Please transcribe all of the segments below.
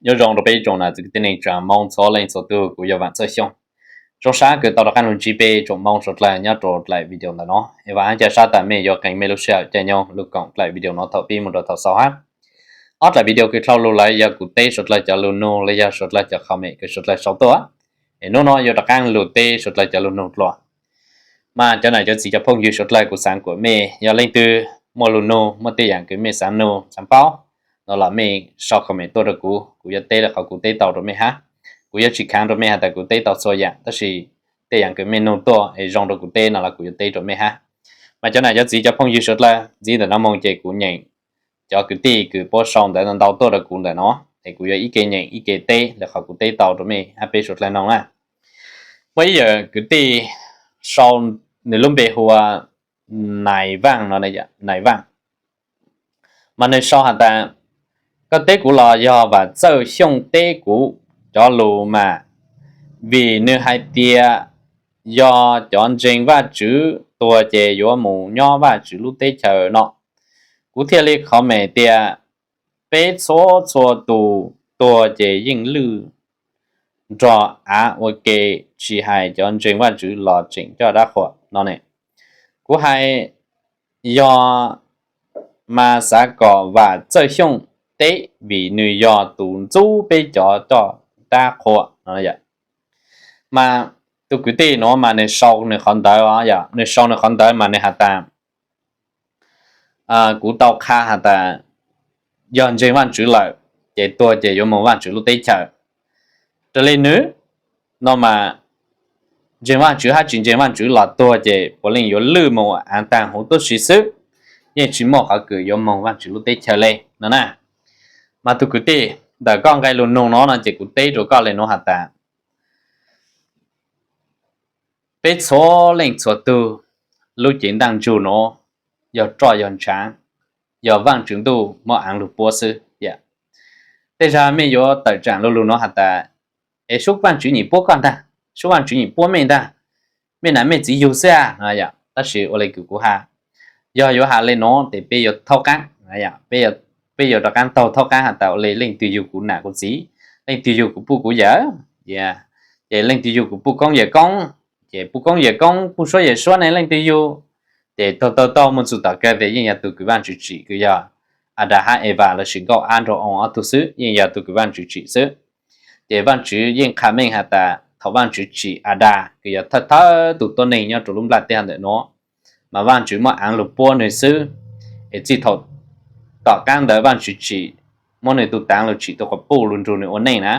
Nyob zoo rau peb tsoom nam txiv kwv tij neej tsa Hmoob txhua leej txhua tug, kuv yog Vam Txawj Xyooj. Zoo sab kws tau rov qaab lug ntsib peb tsoom Hmoob suav dlawg nyob rau dlawg video ntawm no, es vam hab ca sab tas mej yuav qee mej lub sij hawm caij nyoog lug koom dlawg video no thaum pib moog rau thaum xaus hab. Ob dlawg video kws dlhau lug lawm yog kuv teb suav dlawg cov lug nug los yog suav dlawg cov comment kws suav dlawg sau tuaj, es nub no yuav rov qaab lug teb suav dlawg cov lug nug dlua. Mas cov nam cov txiv cov phooj ywg suav dlawg, kuv xaav kuas mej yog leej twg muaj lug nug, muaj tej yaam kws mej xaav nug xaav paub no los mej sau comment tuaj rau kuv, kuv yuav teb le qhov kuv teb tau rau mej hab. Kuv yuav tsis khaav rau mej has tas kuv teb tau txhua yaam, tab sis tej yaam kws mej nug tuaj es zoo rau kuv teb no los kuv yuav teb rau mej hab. Mas cov nam cov txiv cov phooj ywg suav dlawg, ntxiv ntawm no moog ces kuv nyeem cov kwv tij kws puab sau ntawv ntau tuaj rau kuv ntawm no, es kuv yuav ib ke nyeem ib ke teb le qhov kuv teb tau rau mej hab peb suav dlawg noog na. Muaj ib yawm kwv tij sau, nws lub npe hu ua Nais Vaaj no, Nais Vaaj. Mas nws sau has tas, koj teb kuv los yog Vam Txawj Xyooj teb kuv cov lug mas, vim nws hais tias yog cov ntseeg Vaajtswv tuag ces yuav mus nyob Vaajtswv lub teb chaws no. Kuv thiaj li comment tias, peb txhua txhua tus tuag ces yeej lwj nrog av ua ke, tsis hais cov ntseeg Vaajtswv los tseem coj dab qhuas no ne. Kuv hais yog mas xav kom Vam Txawj Xyooj teb vim nws yog tus ntxub peb cov coj dab qhuas no. Mas tus kwv tij nuav mas nws sau nws qhov ntawv, nws sau nws qhov ntawv mas nws has tas, kuv tau qha has tas yog ntseeg Vaajtswv lawm ces tuag ces yuav moog Vaajtswv lub teb chaws. Raws li nws no mas ntseeg Vaajtswv hab tsis ntseeg Vaajtswv los tuag ces puav leej yuav lwj moog ua aav taag huv tub si xwb, yeej tsis muaj qhov kws yuav moog Vaajtswv lub teb chaws le no na. Mas tus kwv tij, ntawm koj nqe lug nug no no ces kuv teb rau koj le nuav has tas, peb txhua leej txhua tug lub cev ntaaj ntsug nuav yog roj yog ntshaav, yog Vaajtswv ntuj muab aav lug puab xwb. Tej zag mej yuav tawm tsaam lug lug nuav has tas, es sub Vaajtswv nyim puab koj ntag, sub Vaajtswv nyim puab mej ntag, mej nam mej txiv yug xwb a no. Tab sis ua le kws kuv has, yog yuav has le nuav tes peb yuav thaub qaab, peb yuav rov qaab taug thaub qaab has tas ua le leej twg yug kuv nam kuv txiv, leej twg yug kuv puj kuv yawm, ces leej twg yug kuv puj koob yawm koob, ces puj koob yawm koob, puj suab yawm suab ne leej twg yug. Ces taug taug taug moog txug tom kawg tes yeej yog tug kws Vaajtswv tsim kws yog Adas hab Evas lossis Nkauj Ab Nraug Oo ob tug xwb, yeej yog tug kws Vaajtswv tsim xwb. Ces Vaajtswv yeej qha meej has tas thaum Vaajtswv tsim Adas kws yog thawj thawj tug tuab neeg nyob rau lub nplaj teb ntawm nuav, mas Vaajtswv muab aav lug puab nwg xwb. Es txij thaum tom qaab ntawd Vaajtswv tsim, muab nwg tug taav lug tsim tug quas puj lug nrug nwg ua neej na.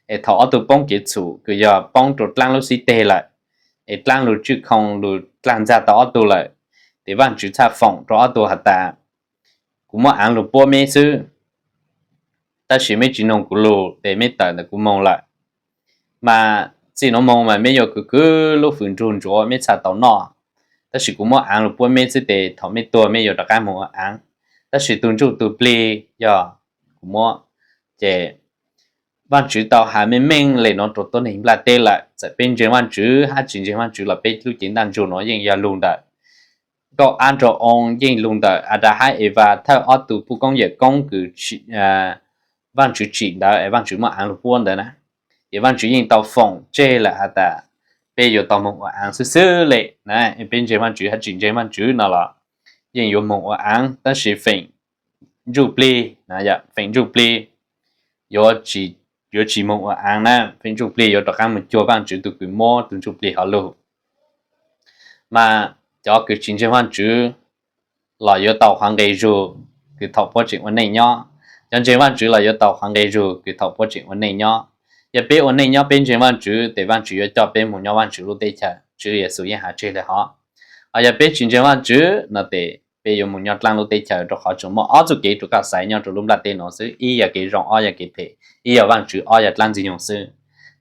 Es thaum ob tug poob kev txhum kws yog poob rau dlaab lub xib teg lawm, es dlaab lug tswj khoo lug dlaag ntxag tau ob tug lawm, ces Vaajtswv txhaj foom rau ob tug has tas, kuv muab aav lug puab meb xwb, tab sis meb tsis noog kuv lug tes meb tawm ntawm kuv moog lawm. Mas txij nuav moog mas meb yuav kwv kwv lub fwm nrug ntsuav meb txhaj tau noj, tab sis kuv muab aav lug puab meb xwb tes thaum meb tuag meb yuav rov qaab moog ua aav, tab sis tug ntsuj tug plig yog kuv muab. Ces Vaajtswv tau has meej meej le nuav rau tuab neeg nplaj teb lawm, txawm peb ntseeg Vaajtswv hab tsis ntseeg Vaajtswv los peb lub cev ntaaj ntsug nuav yeej yog lug ntawm Nkauj Ab Nraug Oo, yeej lug ntawm Adas hab Evas thawj ob tug puj koob yawm koob kws Vaajtswv tsim ntawd es Vaajtswv muab aav lug puab ntawd na. Ces Vaajtswv yeej tau foom tseg lawm has tas peb yuav tau moog ua aav xwb xwb le na. Peb ntseeg Vaajtswv hab tsis ntseeg Vaajtswv no los yeej yuav moog ua aav, tab sis feem ntsuj plig, feem ntsuj plig yuav tsis moog ua aav na, feem ntsuj plig yuav rov qaab moog cuag Vaajtswv tug kws muab tug ntsuj plig hov lug. Mas cov kws tsis ntseeg Vaajtswv los yuav tau qhov nqe zug kws thaum puab tseem ua neej nyob, cov ntseeg Vaajtswv los yuav tau qhov nqe zug kws thaum puab tseem ua neej nyob. Yog peb ua neej nyob peb ntseeg Vaajtswv tes Vaajtswv yuav coj peb moog nyob Vaajtswv lub teb chaws, Tswv Yexus yeej has tseg le hov. Hos yog peb tsis ntseeg Vaajtswv no tes peb yuav moog nyob dlaab lub teb chaws, rau qhov tsuas muaj ob txuj kev rau koj xaiv nyob rau lub nplaj teb no xwb, ib yog kev zoo ob yog kev phem, ib yog Vaajtswv ob yog dlaab Ntxwg Nyoog xwb.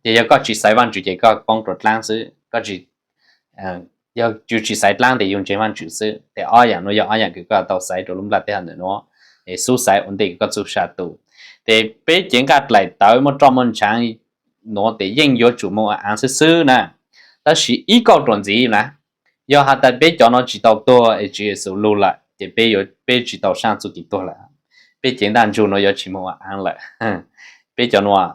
Ces yog koj tsis xaiv Vaajtswv ces koj poob rau dlaab xwb, koj tsis yog yus tsis xaiv dlaab tes yus ntseeg Vaajtswv xwb. Tes ob yaam nuav yog ob yaam kws koj tau xaiv rau lub nplaj teb hov ntawm nuav, es xub xaiv ua ntej kws koj txuj sa tus. Tes peb cev nqaj dlaim tawv muaj roj muaj ntshaav nuav tes yeej yuav tsum moog ua aav xwb xwb na. Tab sis ib kauj ruam ntxiv na, yog has tas peb cov nuav tsis tau tuag es Tswv Yexus lug lawm ces peb yuav, peb tsis tau saaj txuj kev tuag lawm, peb cev ntaj ntsug nuav yuav tsis moog ua aav lawm. peb cov nuav,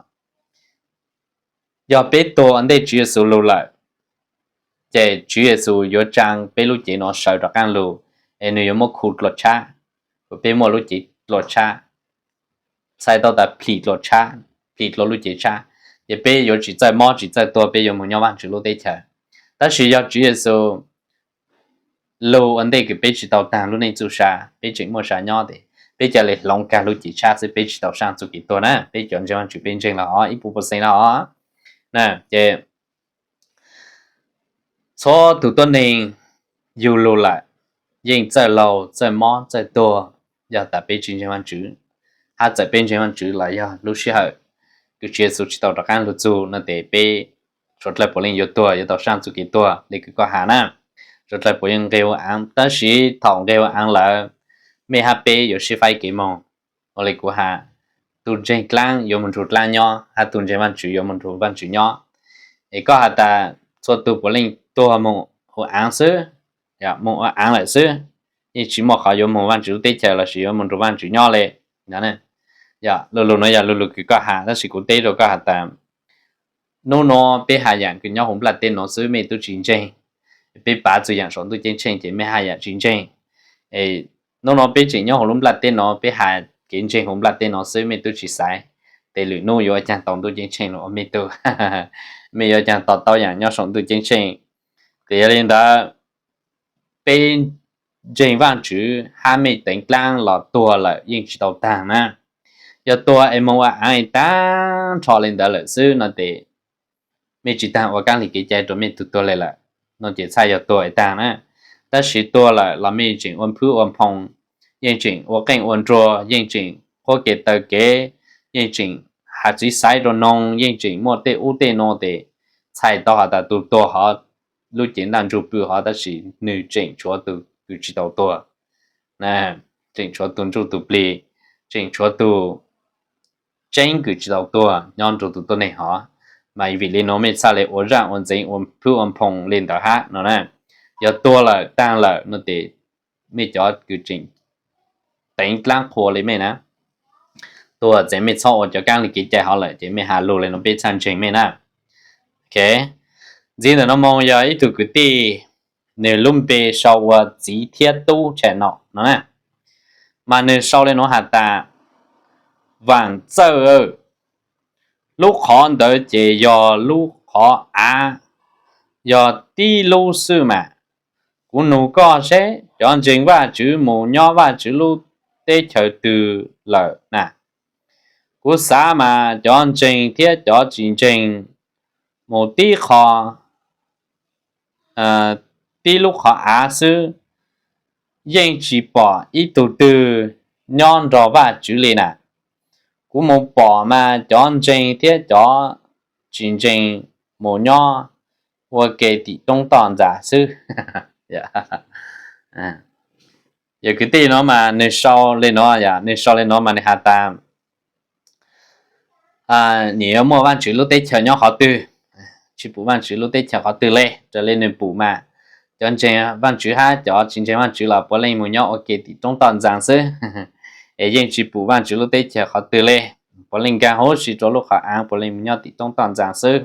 yog peb tuag ua ntej Tswv Yexus lug lawm, ces Tswv Yexus yuav tsaa peb lub cev nuav sawv rov qaab lug, es nwg yuav muab khu dlua tshab, kuas peb muaj lub cev dlua tshab, txhais tau tas plhis dlua tshab, plhis dlua lub cev tshab, ces peb yuav tsis txawj mob tsis txawj tuag, peb yuav moog nyob Vaajtswv lub teb chaws. Tab sis yog Tswv Yexus lug ua ntej kws peb tsis tau taag lub neej txuj sa, peb tseem muaj sa nyob tes peb ca le hloov kag lub cev tshab xwb, peb tsis tau saaj txuj kev tuag na, peb cov ntseeg Vaajtswv peb ntseeg lawm hov, ib puas percent lawm hov. Ces txhua tug tuab neeg yug lug lawm yeej txawj laug txawj mob txawj tuag, yog tas peb tsis ntseeg Vaajtswv, hab txawm peb ntseeg Vaajtswv los yog lub sij hawm kws Tswv Yexus tsis tau rov qaab lug txug no tes peb suav dlawg puav leej yuav tuag, yuav tau saaj txuj kev tuag le kws koj has na. Suav dlawg puav leej nqeg ua aav, tab sis thaum nqeg ua aav lawm, mej hab peb yuav sib faib kev moog. Ua le kuv has, tug ntseeg dlaab yuav moog nrug dlaab nyob, hab tug ntseeg Vaajtswv yuav moog nrug Vaajtswv nyob. Es koj has tas txhua tug puav leej tuag moog ua aav xwb, moog ua aav lawm xwb, yeej tsis muaj qhov yuav moog Vaajtswv lub teb chaws lossis yuav moog nrug Vaajtswv nyob le. Lu lug nuav yog lu lug kws koj has, tab sis kuv teb rua koj has tas, nub nuav peb has yaam kws nyob huv nplaj teb nuav xwb mej tub tsis ntseeg. Peb pav txug yaam saum ntuj ceeb tsheej ces mej has yaam tsis ntseeg. Nub nuav peb tseem nyob huv lub nplaj teb nuav, peb has kev ntseeg huv nplaj teb nuav xwb mej tub tsis xaiv. Tes lwm nub yuav ua caag tau ntuj ceeb tsheej lug ua mej tug, mej yuav ua caag to taub yaam nyob saum ntuj ceeb tsheej. Ces yog le ntawd, peb ntseeg Vaajtswv hab mej teev dlaab los tuag lawm yeej tsis tau taag na. Yog tuag es moog ua aav taag nrho le ntawd lawm xwb no tes mej tsis taag ua kaab lig kev cai rua mej tug tuag le lawm, no ces txhaj yog tuag es taag na. Tab sis tuag lawm los mej tseem ua phwb ua phoo, yeej tseem ua qeej ua nruas, yeej tseem qhuab kev taw kev, yeej tseem has txiv xaiv rua noog, yeej tseem muaj tej ub tej nuav tes txhais tau has tas tug tuag hov, lub cev ntaj ntsug pw hov, tab sis nwg tseem tshuav tug kws tsis tau tuag, tseem tshuav tug ntsuj tug plig, tseem tshuav tug tseeb kws tsis tau tuag nyob nrug tug tuab neeg hov. Mas vim le nuav mej txhaj le ua zaaj ua ntxeev ua phwb ua phoo le ntawd hab no na. Yog tuag lawm taag lawm no tes mej cov kws tseem teev dlaab qhua le mej na, tuag txeev mej txhob ua cov kaab lig kev cai hov lawm ces mej has lug le nuav peb txhaj ntseeg mej na. Ntxiv ntawm nuav moog yog ib tug kwv tij, nwg lub npe sau ua Txiv Thiab Tub Channel no na. Mas nwg sau le nuav has tas, Vaam Txawj, lub qhov ntawd ces yog lub qhov av, yog tib lub xwb mas. Kuv nug koj seb cov ntseeg Vajtswv mus nyob Vajtswv lub teb chaws twg lawm na? Kuv xav mas cov ntseeg thiab cov tsis ntseeg mus tib qho, tib lub qhov av xwb, yeej tsis pom ib tug twg nyob nrog Vajtswv li na. Kuv mus pom mas cov ntseeg thiab cov tsis ntseeg mus nyob ua ke tim roob toj ntxas xwb. Yog kwv tij nuav mas nwg sau le nuav, nwg sau le nuav mas nwg has tas, nim yuav muaj Vaajtswv lub teb chaws nyob qhov twg, tsis pum Vaajtswv lub teb chaws qhov twg le. Raws le nwg pum mas cov ntseeg Vaajtswv hab cov tsis ntseeg Vaajtswv los puav leej mus nyob ua ke tim roob toj ntxas xwb, es yeej tsis pum Vaajtswv lub teb chaws qhov twg le. Puav leej nkaag huv si rua lub qhov av, puav leej mus nyob tim roob toj ntxas xwb.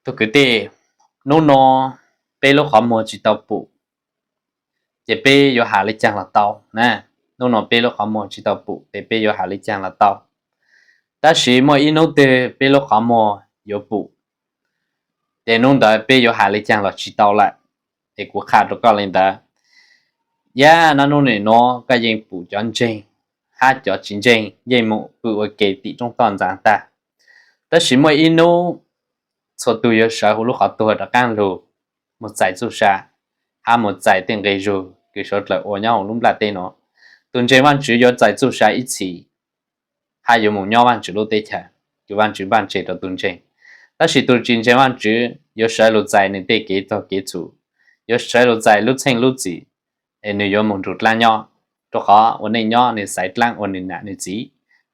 Tug kwv tij, nub nua peb lub qhov muag tsis tau pum, ces peb yuav has le caag los tau na? Nub nua peb lub qhov muag tsis tau pum ces peb yuav has le caag los tau? Tab sis muaj ib nub twg peb lub qhov muag yuav pum, ces nub ntawd peb yuav has le caag los tsis tau lawm. Ces kuv qha rua koj le ntawd, yam nub nua koj yeej pum cov ntseeg hab cov tsis ntseeg yeej mus pw ua ke tim roob toj ntxas tag. Tab sis muaj ib nub txhua tug yuav sawv huv lub qhov tuag rov qaab lug, mus txais txuj sa, hab mus txais tej nqe zug kws suav dlawg ua nyob huv lub nplaj teb nuav. Tug ntseeg Vaajtswv yuav txais txuj sa ib txhis, hab yuav mus nyob Vaajtswv lub teb chaws, kws Vaajtswv npaj tseg rua tug ntseeg. Tab sis tug tsis ntseeg Vaajtswv yuav sawv lug txais nwg tej kev txaug kev txhum, yuav sawv lug txais lub txheej lub txim, es nwg yuav moog nrug dlaab nyob, rua qhov ua neej nyob nwg xaiv dlaab ua nwg nam nwg txiv,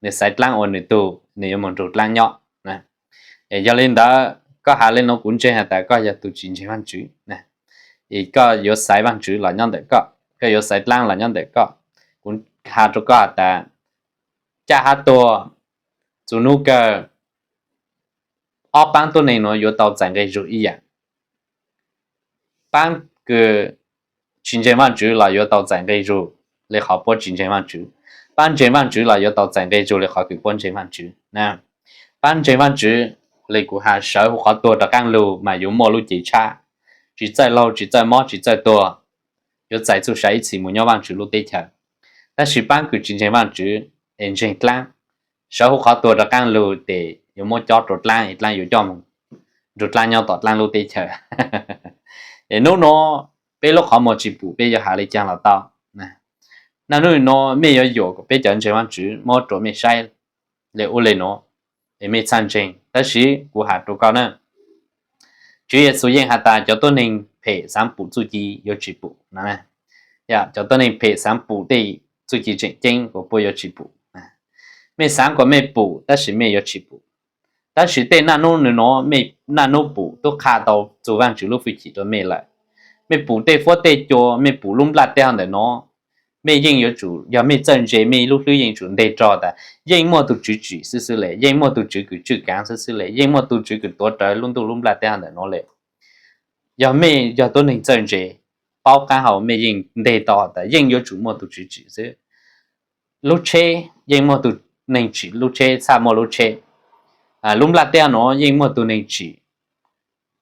nwg xaiv dlaab ua nwg tug, nwg yuav moog nrug dlaab nyob. Yog le ntawd koj has le nuav kuv ntseeg has tas koj yog tug tsis ntseeg Vaajtswv. Es koj yuav xaiv Vaajtswv los nyob ntawm koj, koj yuav xaiv dlaab los nyob ntawm koj. Kuv has rua koj has tas, caj hab tuag, txhua hnub kawg, ob paab tuab neeg nuav yuav tau txais nqe zug ib yaam. Paab kws tsis ntseeg Vaajtswv los yuav tau txais nqe zug le qhov puab tsis ntseeg Vaajtswv. Paab ntseeg Vaajtswv los yuav tau txais nqe zug le qhov kws puab ntseeg Vaajtswv. Paab ntseeg Vaajtswv le kuv has, sawv huv qhov tuag rov qaab lug mas yuav muaj lub cev tshab, tsis txawj laug, tsis txawj mob, tsis txawj tuag, yuav txais txuj sa ib txhis mus nyob Vaajtswv lub teb chaws. Tab sis paab kws tsis ntseeg Vaajtswv es ntseeg dlaab, sawv huv qhov tuag rov qaab lug tes yuav muab cob rua dlaab es dlaab yuav coj mus nrug dlaab nyob tom dlaab lub teb chaws. Es nub nuav peb lub qhov muag tsis pum, peb yuav has le caag los tau. Naj nub nuav mej yuav yuam kuas peb cov ntseeg Vaajtswv muab rua mej saib le ub le nuav, es mej txhaj ntseeg. Tab sis kuv has rua koj na, Tswv Yexus yeej has tas cov tuab neeg phem xaav pum txuj ci yuav tsis pum. Cov tuab neeg phem xaav pum tej txuj ci tseem ceeb kuas puab yuav tsis pum. Mej xaav kuas mej pum tab sis mej yuav tsis pum. Tab sis tej naj nub nuav, mej naj nub pum tub qha tau txug Vaajtswv lub fwj chim rua mej lawm. Mej pum tej fuab tej cua, mej pum lub nplaj teb hov ntawm nuav, mej yeej yuav tsum, yog mej txawj ntse, mej lub hlwb yeej tsum nteg rog tas yeej muaj tug Tswv tsim xwb xwb le, yeej muaj tug Tswv kws tswj kaav xwb xwb le, yeej muaj tug Tswv kws tuav rawv lub ntuj lub nplaj teb hov ntawm nuav le. Yog mej yog tuab neeg txawj ntse, paub qaab hau, mej yeej nteg tau tas yeej yuav tsum muaj tug Tswv tsim xwb. Lub tsheb yeej muaj tug neeg tsim, lub tsheb txhaj muaj lub tsheb. Lub nplaj teb nuav yeej muaj tug neeg tsim,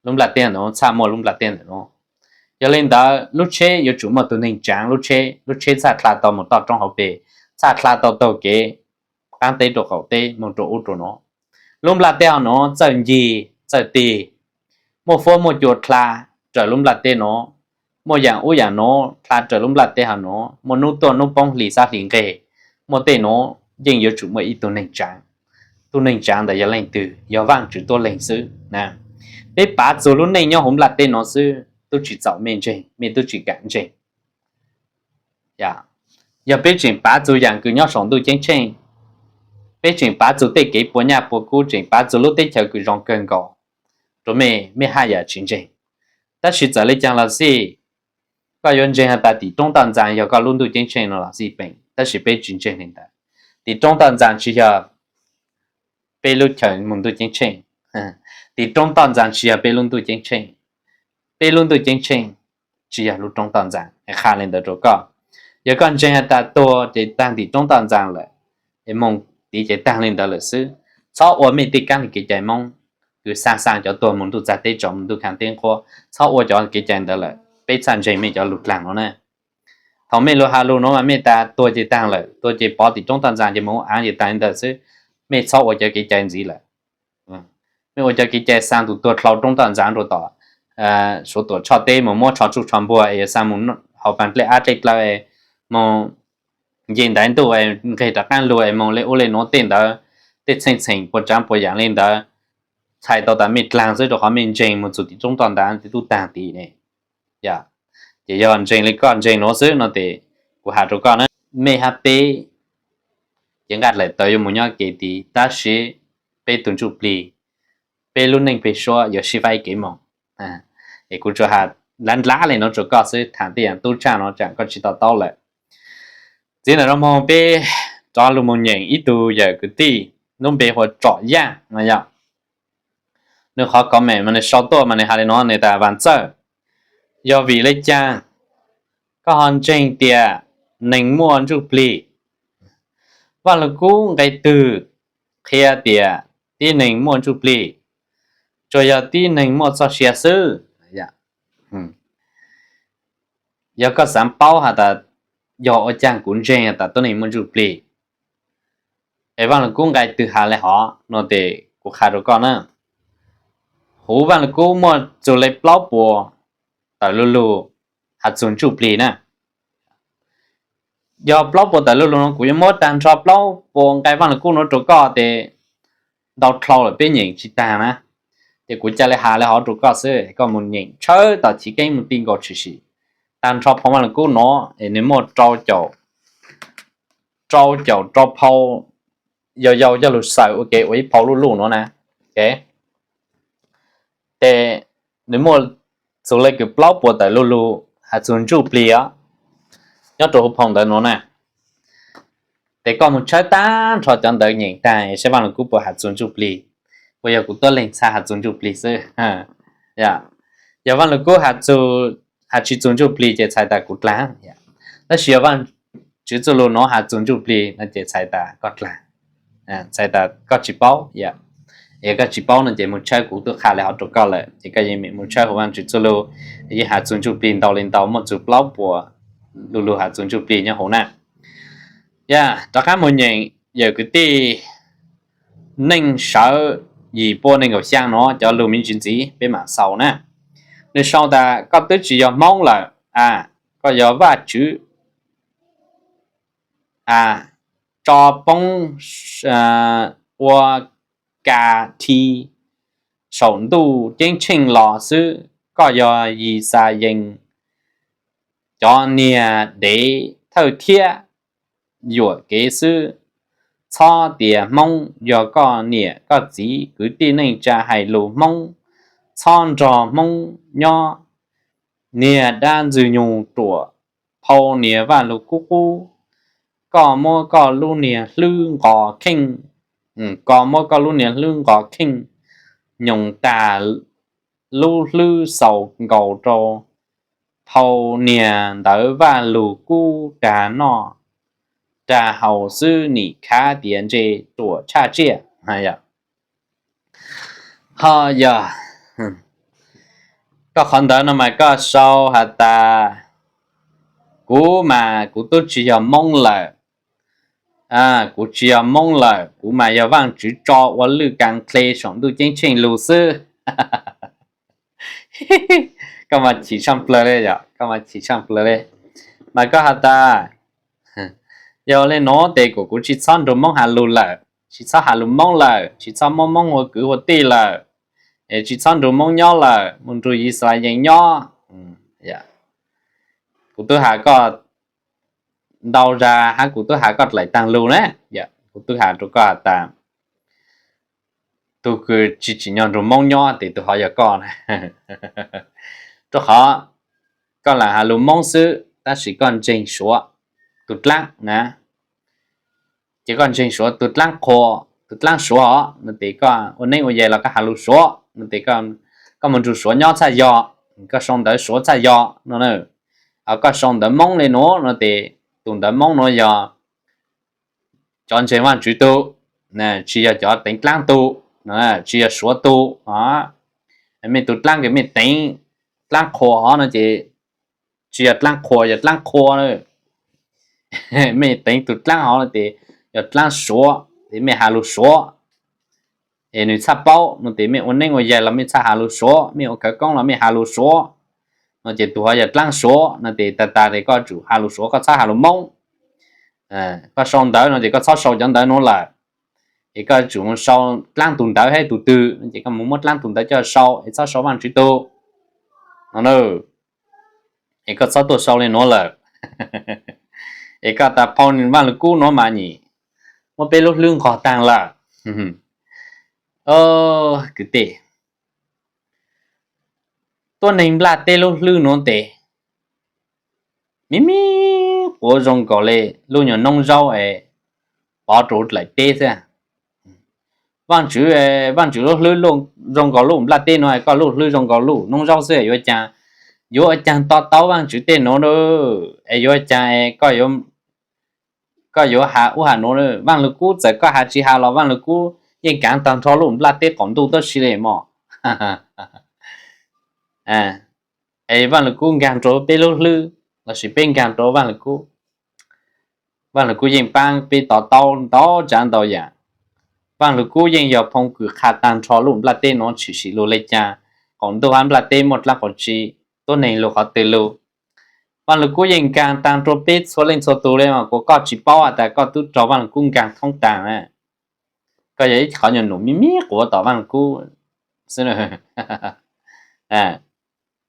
lub nplaj teb nuav txhaj muaj lub nplaj teb ntawm nuav. Yog le ntawd lub tsheb yuav tsum muaj tug neeg tsaav lub tsheb, lub tsheb txhaj dlha tau moog toj roob hauv pes, txhaj dlha tau taug kev qaab teb rua qaum teb moog rua ub rua nuav. Lub nplaj teb hov nuav txawj ncig txawj tig, muaj fuab muaj cua dlha raws lub nplaj teb nuav, muaj yaam ub yaam nuav dlha raws lub nplaj teb hov nuav, muaj nub tuaj nub poob hli xab hli nqeg, muaj tej nuav yeej yuav tsum muaj ib tug neeg tsaav. Tug neeg tsaav ntawd yog leej twg? Yog Vaajtswv tuab leeg xwb. Peb pav txug lub neej nyob huv nplaj teb nuav xwb, tub tsis txaus mej ntseeg, mej tub tsis kaam ntseeg. Yog peb tseem pav txug yaam kws nyob saum ntuj ceeb tsheej, peb tseem pav txug tej kev puas nyaj puas kub, tseem pav txug lub teb chaws kws zoo kawg nkaus rua mej, mej haj yam tsis ntseeg. Tab sis txawm le caag los xij, koj yuav ntseeg has tas tim roob toj ntxaa yog koj lub ntuj ceeb tsheej no los xij peem, tab sis peb tsis ntseeg le ntawd. Tim roob toj ntxaa tsis yog peb lub chaw moog ntuj ceeb tsheej. Tim roob toj ntxaa tsis yog peb lub ntuj ceeb tsheej. Peb lub ntuj ceeb tsheej tsis yog lub roob toj ntxaa. Qha le ntawd rua koj. Yog koj ntseeg has tas tuag ces taag tim roob toj ntxaa lawm, es moog tiv ces taag le ntawd lawm xwb. Txhob ua mej tej kaab le kev cai Moob kws xaa xaa cov tuag moog ntuj txag teb tsaus, moog ntuj khaaj teb nquab. Txhob ua cov kev cai ntawd lawm, peb txhaj ntseeg mej cov lug dlaag nuav na. Thaum mej lug has lug nuav mas mej tas tuag ces taag lawm, tuag ces pov tim roob toj ntxaa ces moog ua aav ces taag le ntawd xwb. Mej txhob ua cov kev cai ntxiv lawm. Mej ua cov kev cai xaa tug tuag dlhau roob toj ntxaa rua tom Suav Tuam Tshoj teb, moog muab tsho tsuj tsho npuag es xaa moog haus paag dlej ab dlej dlaw, moog nce ntaiv ntuj, nqeg rov qaab lug es moog le ub le nuav tej ntawd, tej txheej txheem puas tsaav puas yaam le ntawd, txhais tau tas mej dlaag xwb rua qhov mej ntseeg moog txug tim roob toj ntxaa ces tub taag tid ne. Ces yog ntseeg le koj ntseeg nuav xwb no tes kuv has rua koj na, mej hab peb cev nqaj dlaim tawv yuav moog nyob kev tid, tab sis peb tug ntsuj plig, peb lub neej peg suab yuav sib faib kev moog. Es kuv tsuas has nlav nlav le nuav rua koj xwb, thaam tej yaam tub tsaaj nuav tsaam koj tsis to taub lawm. Txiv ntawm no moog peb rov lug moog nyeem ib tug yawm kwv tij lub npe hu ua Tsom Yaaj no yog. Nwg qhov comment mas nwg sau tuaj mas nwg has le nuav, nwg tas Vaam Txawj, yog vim le caag koj ho ntseeg tias neeg muaj ntsuj plig? Vaaj Lug Kub nqe twg qhia tias tib neeg muaj ntsuj plig? Tsuas yog tib neeg muaj txoj sia xwb. Yog koj xaav paub has tas yog ua caag kuv ntseeg has tas tuab neeg muaj ntsuj plig, es Vaaj Lug Kub nqe twg has le hov no tes kuv qha rua koj na. Huv Vaaj Lug Kub muaj txug le plaub puas tawm lu lug has txug ntsuj plig na. Yog plaub puas tawm lu lug no kuv yuav muab taag nrho plaub puas nqe Vaaj Lug Kub nuav rua koj tes ntau dlhau lawm peb nyeem tsis taag na. Ces kuv ca le has le hov rua koj xwb, koj moog nyeem tshawb tom chiv keeb moog ti nkaus tshwm sim. Taag nrho phoo Vaaj Lug Kub nuav es nwg muaj rau caum, rau caum rau phau yau yau coj lug xaws ua ke ua ib phau luj luj nuav na. Ces nwg muaj txug le kws plaub puas tawm lu lug has txug ntsuj plig os, nyob rua huv phau ntawd nuav na. Ces koj mus tshawb tag nrho cov ntawd nyeem tag saib Vaj Lug Kub puas has txug ntsuj plig, puas yog kuv tuab leeg txhaj has txug ntsuj plig xwb. Yog Vaj Lug Kub has tsis txug ntsuj plig ces txhais tas kuv dlaag, tab sis yog Vaajtswv txuj lug nuav has txug ntsuj plig no ces txhais tas koj dlaag, txhais tas koj tsis paub. Yog koj tsis paub no ces mus tshawb, kuv tub qha le hov rua koj lawm, ces koj yeej mus tshawb huv Vaajtswv txuj lug, yeej has txug ntsuj plig ntau le ntau, muaj txug plaub puas lu lug has txug ntsuj plig nyob huv na. Yog rov qaab mus nyeem, yawm kwv tij, Neej Sawv yim pua nees nkaum xyaa nuav cov lug me ntsis ntxiv peb maam xaus na. Nwg sau tas koj twb tsis yog Hmoob lawm, a, koj yog Vaajtswv a, tso poob ua ka thi saum ntuj ceeb tsheej los xwb. Koj yog Yixalayees cov niag dev thawj thiab yuam kev xwb. Txhob tias Hmoob, yog koj niam koj txiv kwv tij neej tsa hais lus Hmoob, txhob nrog Hmoob nyob. Niag dab Ntxwg Nyoog ruam, phau niag Vaj Lug Kub qub, koj muab koj lub niag hlwb nqos kheej, koj muab koj lub niag hlwb nqos kheej nyoos tag lub hlwb xaus nkaus rau phau niag ntawv Vaj Lug Kub rag noj rag haus xwb, nim khav tiav ntse ruam tshaj tsiaj. Ho yog koj qhov ntawd no mas koj sau has tas, kuv mas kuv tub tsis yog Moob lawm, kuv tsis yog Moob lawm, kuv mas yog Vaajtswv tso ua lwj kas nqhe saum ntuj ceeb tsheej lug xwb. Koj mas chim tshaaj plawg le, koj mas chim tshaaj plawg le. Mas koj has tas, yog le nuav tes kuas kuv tsis txhob nrug Moob has lug lawm, tsis txhob has lug Moob lawm, tsis txhob muab Moob ua kwv ua tij lawm, es tsis txhob nrug Moob nyob lawm, mus nrug Yixalayees nyob. Kuv tub has koj ntau zag hab kuv tub has koj dlaim taag lug na. Kuv tub has rua koj has tas, tug kws tsis tsim nyog nrug Moob nyob tes tug hov yog koj. Rua qhov koj lam has lug Moob xwb tab sis koj ntseeg Suav tug dlaab na. Ces koj ntseeg Suav tug dlaab qhua, tug dlaab Suav hov no tes koj ua neeb ua yaig los koj has lug Suav no tes koj mus nrug Suav nyob txhaj yog, koj sau ntawv Suav txhaj yog no. Koj sau ntawv Moob le nuav no tes tus ntawv Moob nuav yog cov ntseeg Vaajtswv tug, tsis yog cov teev dlaab tug, tsis yog Suav tug. Mej tug dlaab kws mej teev, dlaab qhua hov no ces tsis yog dlaab qhua, yog dlaab qhua. Mej teev tug dlaab hov no tes yog dlaab Suav, tes mej has lug Suav es nwg txhaj paub no tes mej ua neeb ua yaig los mej txhaj has lug Suav, mej ua khawv koob los mej has lug Suav no ces tug hov yog dlaab Suav no tes tag tag tes koj tsum has lug Suav, koj txhob has lug Moob. Koj sau ntawv no ces koj txhob sau cov ntawv nuav lawm, es koj tsum mus sau dlaab tug ntawv hab tug twg no ces koj mus muab dlaab tug ntawv coj sau es txhob sau Vaajtswv tug no. Es koj txhob tuaj sau le nuav lawm. Es koj tas phau Vaaj Lug Kub nuav mas nim muab peb lub hlwb nqos taag lawm. Kwv tij, tuab neeg nplaj teb lub hlwb nuav tes me me quav zoo nkaus le lub nyuag noob zaub es pov rau dlaim teb xwb. Vaajtswv, Vaajtswv lub hlwb zoo nkaus lub nplaj teb nuav, koj lub hlwb zoo nkaus lub noob zaub xwb, yuav caag, yuav ua caag to taub Vaajtswv tej nuav, es yuav ua caag koj yuav has ub has nuav. Vaaj Lug Kub txawm koj has tsis has los Vaaj Lug Kub yeej kaav taag nrho lub nplaj teb qaum ntuj tuab si le mog. Es Vaaj Lug Kub nkaag rua peb lub hlwb lossis peb nkaag rua Vaaj Lug Kub, Vaaj Lug Kub yeej paab peb to taub ntau tsaav ntau yaam. Vaaj Lug Kub yeej yog phoo kws qha taag nrho lub nplaj teb nuav tshwm sim lug le caag, qaum ntuj hab nplaj teb muaj dlaab qhov tsi, tuab neeg lug qhov twg lug. Vaaj Lug Kub yeej nkaag taag rua peb txhua leej txhua tug le, kuas koj tsis paub has tas koj tub raug Vaaj Lug Kub nkaag thoob taag na. Koj yog ib qhov nyuag num me me quav tom Vaaj Lug Kub xwb.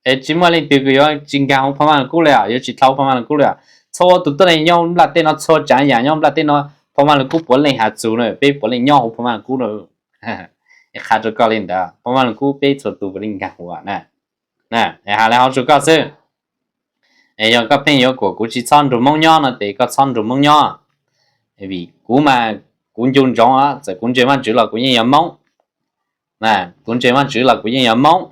Es tsis muaj leej twg kws yuav tsis nkaag huv phoo Vaaj Lug Kub le, yuav tsis dlhau huv phoo Vaaj Lug Kub le. Txhua tus tuab neeg nyob nplaj teb nuav, txhua tsaav yaam nyob nplaj teb nuav, phoo Vaaj Lug Kub puav leej has txug na, peb puav leej nyob huv phoo Vaaj Lug Kub na. Es qha rua koj le ntawd, phoo Vaaj Lug Kub peb txhua tus puav leej nkaag huv na. Es has le hov rua koj xwb. Es yog koj pheej yuav kuas kuv tsis txhob nrug Moob nyob no tes koj txhob nrug Moob nyob. Vim kuv mas kuv nco ntsoov, txawm kuv ntseeg Vajtswv los kuv yeej yog Moob. Kuv ntseeg Vajtswv los kuv yeej yog Moob.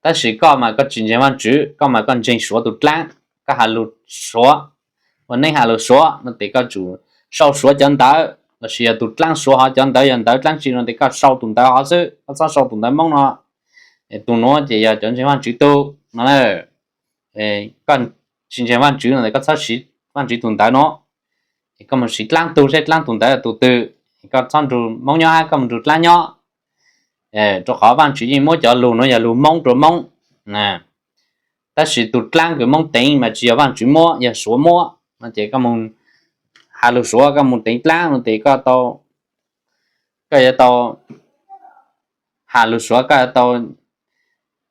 Tab sis koj mas koj tsis ntseeg Vajtswv, koj mas koj ntseeg Suav tus dlaab, koj has lug Suav, ua neeb has lug Suav no tes koj tsum sau Suav cov ntawv, lossis yog tus dlaab Suav hov cov ntawv yog ntawv dlaab tsi no tes koj sau tus ntawv hov xwb, koj txhob sau tus ntawv Moob no. Tus nuav ces yog cov ntseeg Vajtswv tug no. Koj tsis ntseeg Vajtswv no tes koj txhob siv Vajtswv tus ntawv no. Koj mus siv dlaab tug seb dlaab tus ntawv tus twg, koj txhob nrug Moob nyob hab koj mus nrug dlaab nyob. Rua qhov Vajtswv yeej muab cov lug nuav yog lug Moob rua Moob. Tab sis tus dlaab kws Moob teev mas tsis yog Vajtswv muab, yog Suav muab no ces koj mus has lug Suav, koj mus teev dlaab no tes koj yuav tau has lug Suav, koj yuav tau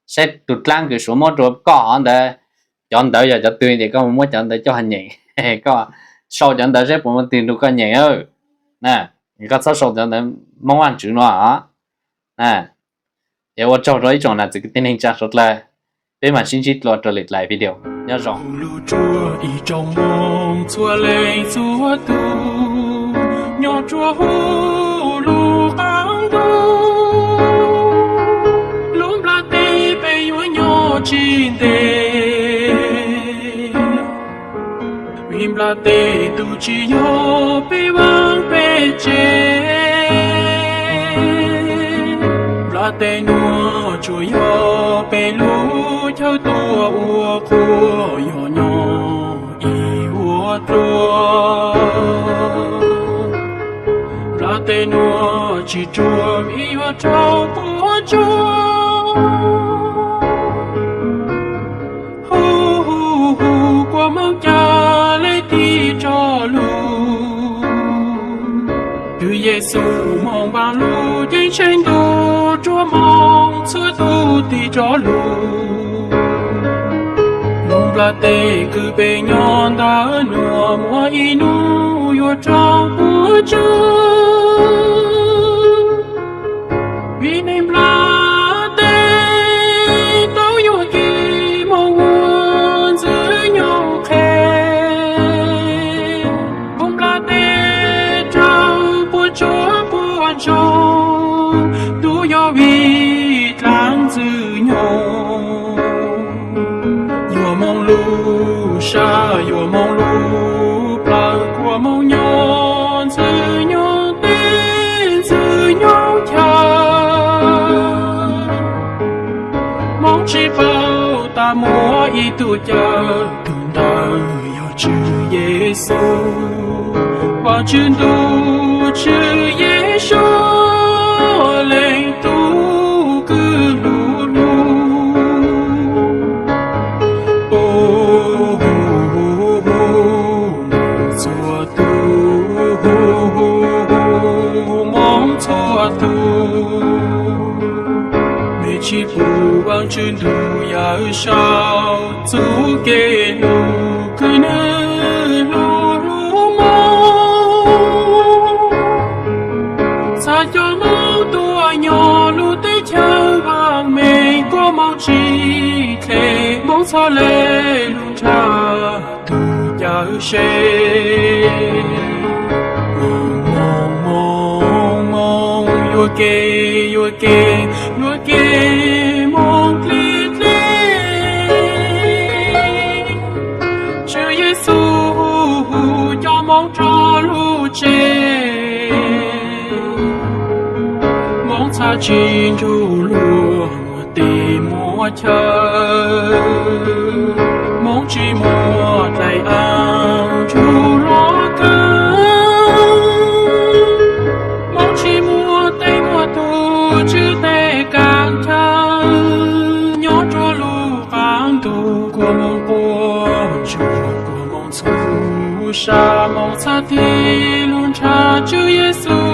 saib tus dlaab kws Suav muab rua koj hov ntawd, cov ntawv yog cov twg tes koj mus muab cov ntawd coj nyeem, koj sau cov ntawv seb puas muaj twg nrug koj nyeem. Koj txhob sau cov ntawv Moob Vajtswv no. Es ua tsaug rua ib tsoom nam txiv kwv tij neej tsa suav dlawg, peb mam sib ntsib dlua rua lwm daim video. Nyob zoo. Lug rua ib tsoom Moob txhua leej txhua tug, nyob rua huv lub qaab ntuj, lub nplaj teb peb yuav nyob tsis ntev. Vim nplaj teb tug tsis yog peb vaaj peb tsev, nplaj teb nuav tsuas yog peb lub chaw tuaj ua qhua yog nyob ib vuag dlua. Nplaj teb nuav tsis ruam vim yuav raug puab tsuj. Hu hu hu, kua Moob ca le tig rov lug. Kws Yexus moog vaam lug ceeb tsheej ntuj rua Moob txhua tug tig rov lug. Lub nplaj teb kws peb nyob ntawm nuav muaj ib nub yuav raug puab tsuj. Vim neeg nplaj teb tau yuam kev moog ua ntxwg nyoog qhe. Lub nplaj teb raug puab tsuj puab ntsoog, tub yog vim dlaab ntxwg nyoog. Yuav moog lub sab yuav moog lub plawg, kua Moob nyob ntxwg nyoog teb ntxwg nyoog chaw. Moob tsis paub tas muaj ib tug cawm, tug ntawd yog Tswv Yexus. Vaajtswv ntuj, Tswv Yexus, leej tug kws lug lug. Hu hu hu, Moob txhua tug, hu hu hu, Moob txhua tug. Mej tsis pum Vaajtswv ntuj yawm saub txuj kev lug kws nwg lug lug Moob. Txhad cov Moob tuaj nyob lub teb chaws vaam meej, kua Moob tsis dle, Moob txhad le lug nrhav tug cawm seb. Moob, Moob, Moob, Moob, yuam kev, yuam kev, yuam kev Moob dle dle. Tswv Yexus hu hu cov Moob rov lug tsev. Moob txhad tsis nrug luag muaj teb muaj chaw, Moob tsis muaj dlaim aav nrug luag kawg. Moob tsis muaj tej muaj tug tswv teb kaam chaw, nyob rua lub qaab ntuj kua Moob quaj ntsuag, kua Moob txhub sa, Moob txhad tig lug nrhav Tswv Yexus